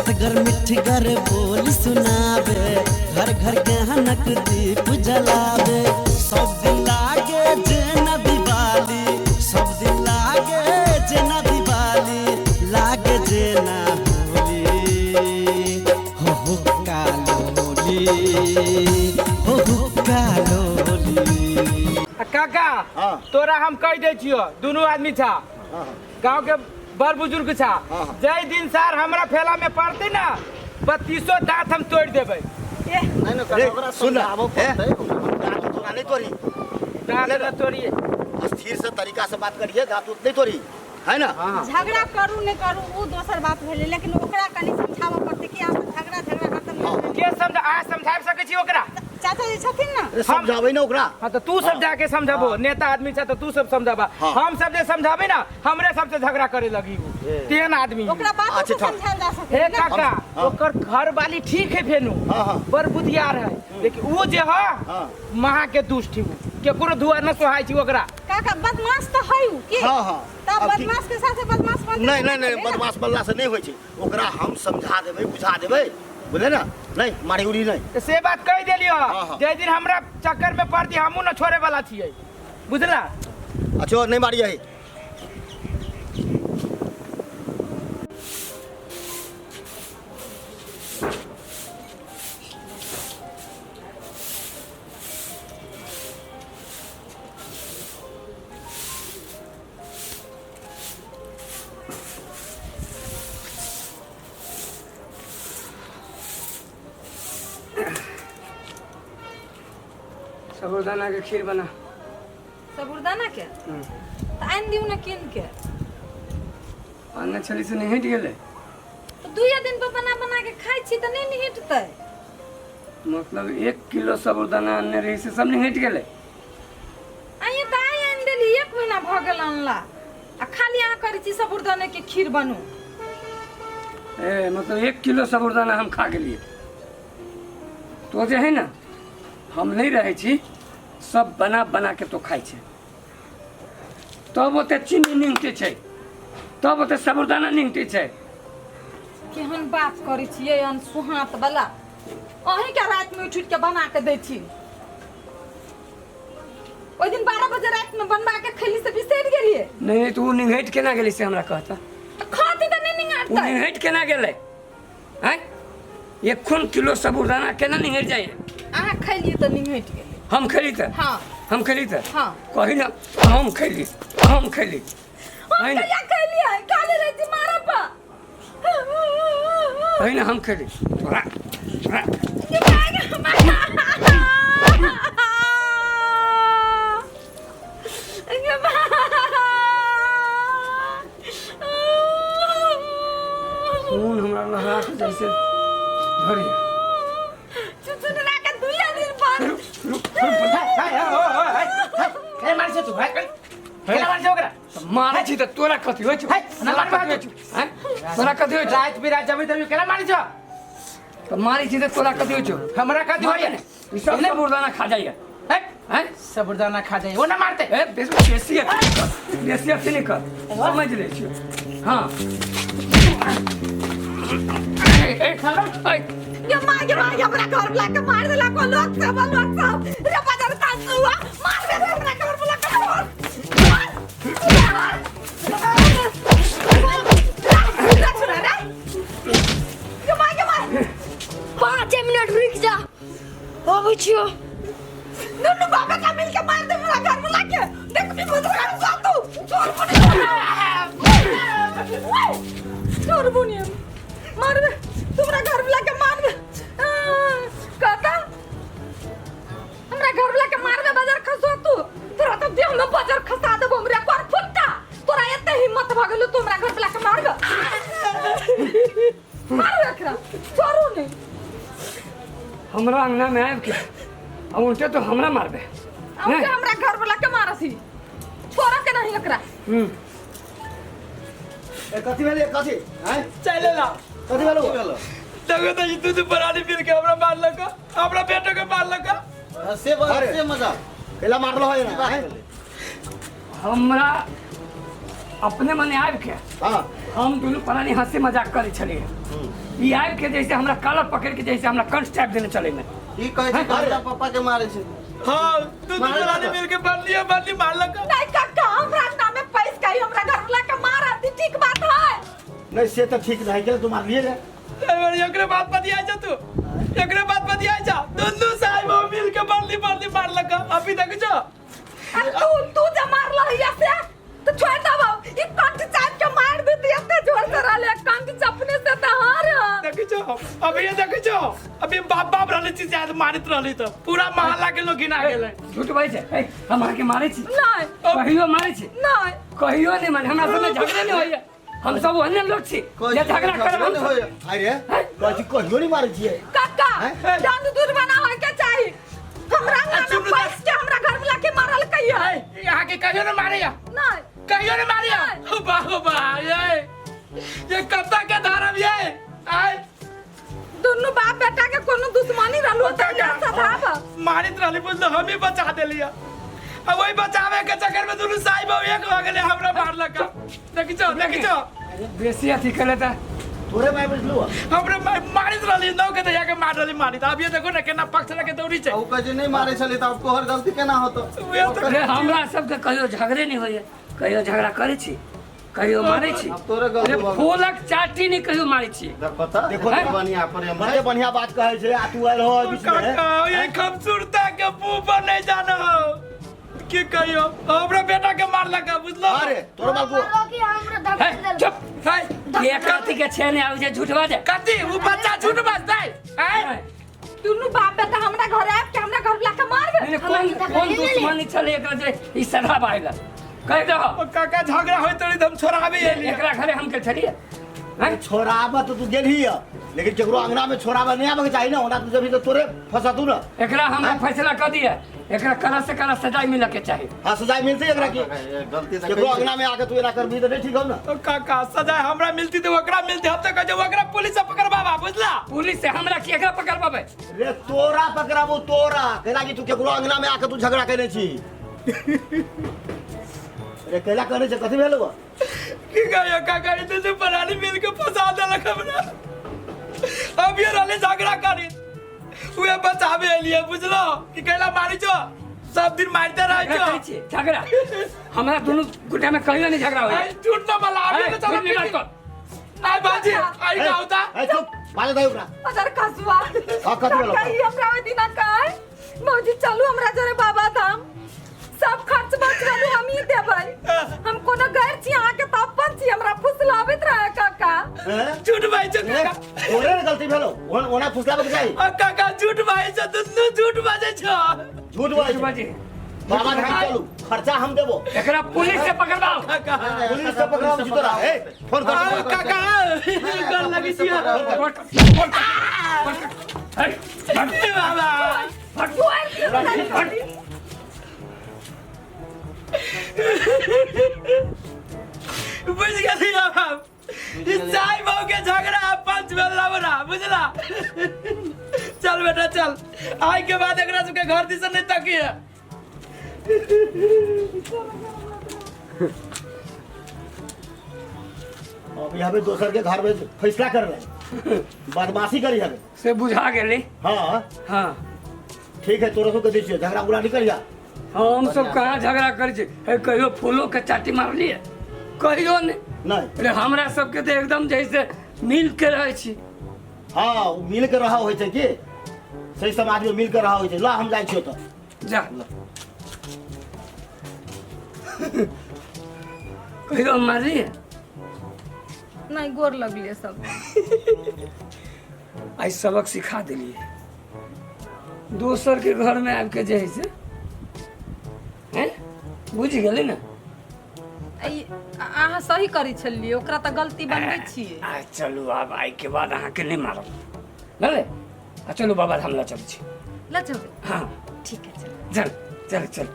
खटगर मिठगर बोल सुनाबे, घर घर ज्ञानक दीप जलाबे। सब दिन लागे जेना दिवाली, सब दिन लागे जेना दिवाली, लागे जेना होली, हो हो कालोली, हो हो कालोली। आ काका, हाँ। तोरा हम कह दै छियो, दुनू आदमी छा, हाँ। गांव के बड़ बुजुर्ग छा, हाँ, हाँ। जय दिन सार हमरा फेला में पड़ते ना, 32 दांत हम तोड़ देबै। नहीं ना, रे, ओकरा सुन ना, समझाबो हे? पड़तै, ओकरा दांत तोरा नहीं तोड़ी। दांत न तोड़िए। स्थिर से तरीका से बात करिए, दांत उत नहीं तोड़ी, है ना? हाँ। झगड़ा करू नहीं करू वो दोसर बात भेलै, लेकिन ओकरा कनि समझाबऽ पड़तै कि अहाँ झगड़ा झगड़ा खत्म हाँ। के समझा, आ समझाबि सकै छी ओकरा? चाचा जी छथिन ना। अरे समझाबै ना ओकरा। हाँ तो तू सब जाके समझाबो, नेता आदमी छ तो तू सब समझाबा। हाँ। हम सब जे समझाबे ना, हमरे सबसे झगड़ा करे लगी उ तेहन आदमी। ओकरा बात अच्छा, से ठीक। समझायल जा सकै हे ना। काका, हाँ। ओकर घर वाली ठीक है फेनु, हाँ, हाँ। बड़ बुधियार है, लेकिन वो जे ह हाँ। महा के दुष्ट है, केकरो धुआ न सोहाय छी ओकरा। काका बदमाश तो है उ की? हाँ, हाँ। तब अब की- बदमाश के साथ बदमाश बनतै नहीं तऽ नहीं नहीं, भेलै ना। बदमाश बनला से नहीं होइ छै, ओकरा हम समझा देबै, बुझा देबै, बुझले ना? नहीं मारी उरी नहीं। तो से बात कह देलियो, हाँ, हाँ। जे दिन हमरा चक्कर में पड़ती हमहू न छोड़े वाला छियै, बुझला? अच्छा नहीं मारी है। साबूदाना के खीर बना। साबूदाना के? तऽ आनि दियौ ने कीन के। आने छली से नहीं हटि गेलै। तऽ दुइये दिन पर बना बना के खाइ छी तऽ नहि ने हटतै। मतलब 1 किलो साबूदाना आनने रही से सब नहीं हटि गेलै। आइए तऽ आइ आनि देली, 1 महीना भऽ गेल अनला, आ खाली अहाँ करै छी साबूदाना के खीर बनू। ए मतलब 1 किलो साबूदाना हम खा गेलियै। तो जे है ना, हम नहीं रहै छी, सब बना बना के तो खाइ छै, तब ओते चीनी निंगते छै, तब ओते साबूदाना निंगते छै। केहन बात करै छियै अनसुहात वाला, अहीं के राति में उठि उठि के बना के दै छी। ओहि दिन 12 बजे राति में बनबा के खैली से बिसरि गेलियै। नहीं नहीं, तो उ निंगैट केना गेलै से हमरा कहता। तऽ खाती तऽ नहि निंगाटतै। उ निंगैट केना गेलै? हैं? एखन किलो साबूदाना केना निंगैट जाइए? अहाँ खैलियै तऽ निंगैट गेलै। हम खैली तऽ? हाँ। हम खैली तऽ? हाँ। कही ना, हम खैली, हम खैली। हम है ना? कहिया खैलियै? खाली रहै छी मारब पर। कही ना हम खैली। तोरा, तोरा। खून हमरा लहरा के जैसे धरिया। रुक, रुक, हे मारै छै तू, हे, केना मारै छै ओकरा? मारै छी तऽ तोरा कथी होइ छौ? हे, तोरा मार, कथी होइ छौ? हैं? तोरा कथी होइ छौ? राति बिराति जबै तबै केना मारै छौ? तऽ मारै छी तऽ तोरा कथी होइ छौ? हमरा कथी होइए? ई सब साबूदाना खा जाइए। हे, हैं? साबूदाना खा जाइए, ओ ना मारते। ए, बेसी अथी नहि कर, बेसी अथी नहि कर, समझ लै छियौ। हाँ। ए, ए, ए, ये माँ, ये माँ, ये हमरा घर वाला के मार देला को लोग सब, लोग सब। रे बाजार का सुआ, मार दे रे हमरा घर वाला के मार। मार। मार। मार। ये माँ, ये माँ। 5 मिनट रुक जा, अबै छियो। दुनू बाबा का मिल के मार दे हमरा घर वाला के। देख भी मत कर सा तू। छोड़ बुनी। छोड़ बुनी। मार दे। हमरा घर वाला के मार दे। कहता हमरा घर वाला के मार दे, बाजार खसो तू। तोरा तो देह में बाजार खसा देबो हमरा कर फुट्टा। तोरा एते हिम्मत भ गेलो तू हमरा घर वाला के मार दे। मार एकरा। छोड़ू नहीं। हमरा अंगना में आबि के आ उल्टे तो हमरा मारबे। आ उल्टे हमरा घर वाला के मारसी। छोड़ के नहीं एकरा। ए, कथी भेलै? कथी? हैं? चले ला। कथी भेलौ? देखो तो ई दुनू प्राणी मिल के हमरा मारलक, हमरा बेटो के मारलक। से बात, अरे। से मजा। कैला मारलो है ना? हैं? हमरा अपने मने आबि के हाँ। हम दुनू प्राणी हंसी मजाक करै छलियै। ई आबि के जैसे हमरा कालर पकड़ के जैसे हमरा कंठ चापि देने चले में। ई कहै छै हमरा पापा के मारे छै। हां, तू दुनू प्राणी मिल के बनलिए बनली मारलक। नहीं काका, हमरा अंगना में पैस के हमरा घर वाला के मारत, ई ठीक बात है? नहीं, से तो ठीक नहीं गेल, तू मारलिए रे। अरे एकरे बात बतिया जा तू, एकरे बात बतिया जा। दुनू साहब हम मिल के बनली बनली मारलक। अभी देख जो आ तू तू जे मारल हिया से तो छोड़ दबो, ई कंठ चाप के मार देती, एते जोर से रहले कंठ चपने से त हर। देखै छो अभी, ये देखै छो अभी, बाप बाप रहले छी शायद मारित रहली तो पूरा मोहल्ला के लोग घिना गेलै। झूठ बाजै छै। ए, हम अहाँके मारै छी? नहीं। कहियो मारै छी? नहीं। कहियो नहि मारे। हमरा सबमे झगड़े नहि होइया, हम सब ओहने लोग छी जे झगड़ा करब हम सब। अरे कहै छी कहियो नहीं मारै छियै। काका, दंड जुर्माना होय के चाही। हमरा अंगना में पैस के हमरा घर वाला के मारल कहिया। यहाँ के कहियो न मारे या? नहीं। कहियो न मारे या? वाह वाह, ये कत्ता के धरम ये आय। दुनू बाप बेटा के कोनो दुश्मनी रहलो त सधाब। मारित रहली बुझलो, हम ही बचा देलिया। अब वही बचावे के चक्कर में दुनू साहिब एक हो गेले, हमरा मारलक। देखी छो, देखी छो। बेसी अथी केले त तोरे माय बुझलू। हमरा मारित रहली नौ के दया के मार रहली मारित। अब ये देखो ना केना पक्ष लगे दौड़ी छै। आ उ कहै छै नहीं मारे छलै त आब तोहर गलती केना होतो? उहे तऽ अरे हमरा सबके कहियो झगड़े नहि होइया, कहियो झगड़ा करै छी, कहियो मारै छी? आब तोरे गलती अरे भऽ गेल। फूलक चाटी नहि कहियो मारै छी। देखो त देखो हैं? बढ़िया प्रेम बड़े बढ़िया बात कहै छै आ तू आयल हो बीच में। काका, ये खूबसूरता के मुंह पर नहीं जाना हो की कहियो, हमरा बेटा के मारलक बुझलो। अरे तोरो बाप को कि हमरा धक्का हे, देलक। चुप। ये कथी के छै नहि आबै छै झूठ बाजै। कथी उ बच्चा झूठ बाजतै? आय दुनू बाप बेटा हमरा घर आबि के हमरा घर वाला के मारबे। नहीं, कोन कोन दुश्मनी छलै एकरा जे ई सधा आइल कहि दहो। ओ काका, झगड़ा होइत रही त हम छोड़ाबे एलियै। एकरा घरे हम के छलियै हैं? छोड़ाबऽ तऽ तू गेलही है, लेकिन केकरो अंगना में छोड़ाबऽ नहीं आबऽ के चाही ना। ओना तू जब तो तोरे फंसतू ना। एकरा हमरा फैसला कऽ दिअ, एकरा कड़ा से कड़ा सजाय मिलऽ के चाही। हाँ, सजाय मिलते एकरा की गलती त केकरो अंगना में आके तू एना करबी तऽ नहीं ठीक हो ना। ओ काका, सजाय हमरा मिलती त ओकरा मिलती। हम त कहै छै ओकरा पुलिस से पकड़बाबा बुझला। पुलिस से हमरा की एकरा पकड़बाबै? रे तोरा पकड़ाबो तोरा, कैला कि तू केकरो अंगना में आके तू झगड़ा केने छी। रे कैला कहने छै, कथी भेल हो? की कहियो काका, ई दुनू प्राणी मिल के फंसा देलक हमरा। अब ये रहले झगड़ा करी, उहे बचाबे एलियै बुझलो कि कैला मारी छो, सब दिन मारते रहै झगड़ा छो। करै छियै झगड़ा? हमरा दुनू गोटा में कहियो नहीं झगड़ा होइया। आई झूठ न बोला अभी। हैं, तो चलो झूठ नहीं बात कर। आई बाजी, आई का होता। ए चुप, बाजे दे ओकरा। अगर कसुआ। हाँ, कथी भेलौ? काका, ई हमरा ओहि दिना कहै, मौजी चलू हमरा जरे बाबा धाम, सब खर्च बर्च रहलू हम ही देबै, हम कोनो गैर छी अहाँके तऽ अपन छी। हमरा फुसलाबैत रहे काका। हैं? झूठ भाई छो ए, काका। तोरे ने गलती भेलो, ओना फुसलाबऽ के चाही। ओ काका, झूठ भाई छो, दुनू झूठ बाजै छो। झूठ बोलै छै। बाजी। बाबा धाम चलू, खर्चा हम देबो। एकरा पुलिस से पकड़बाओ। काका। पुलिस से पकड़ाबो छी तोरा। ए, फोन कर। आओ काका, गल लगी छी। फोन कर, फोन कर, फोन कर। हे, भाग, ए बाबा। भाग, भाग। बुझ गेली हम, ई चाय बहू के झगड़ा पंच भेल लबरा बुझला। चल बेटा चल, आइ के बाद एकरा सबके घर दिसन नहीं तकिए। अभी हमें दोसर के घर में फैसला कर रहे बदमाशी करी हमें। से बुझा गेली। हाँ। हाँ। ठीक है, तोरा सबके दै छियो, झगड़ा उगड़ा नहीं करिया। हम सब कहाँ झगड़ा करै छी? हे, कहियो फूलो के चाटी मारलियै? कहियो नहि। नहीं। अरे हमरा सबके तऽ एकदम जैसे मिल के रहै छी। हाँ, उ मिल के रहा होइ छै की सही समाज में मिल के रहा होइ छै। ला, हम जाइ छियो तऽ। जा, कहियो मारलियै? नहीं, गोर लगलियै सब। आइ सबक सिखा देलियै। दोसर के घर में आबि के जे है से हैं, बुझि गेली ने? ई अहाँ सही करै छलियै, ओकरा तऽ गलती बनबै छियै। आ चलू, आब आइ के बाद अहाँके नहि मारब, बुझलै? आ चलू, बाबा धाम लऽ चलै छी। लऽ चलबै? हाँ। ठीक है, चल। चल चल चल।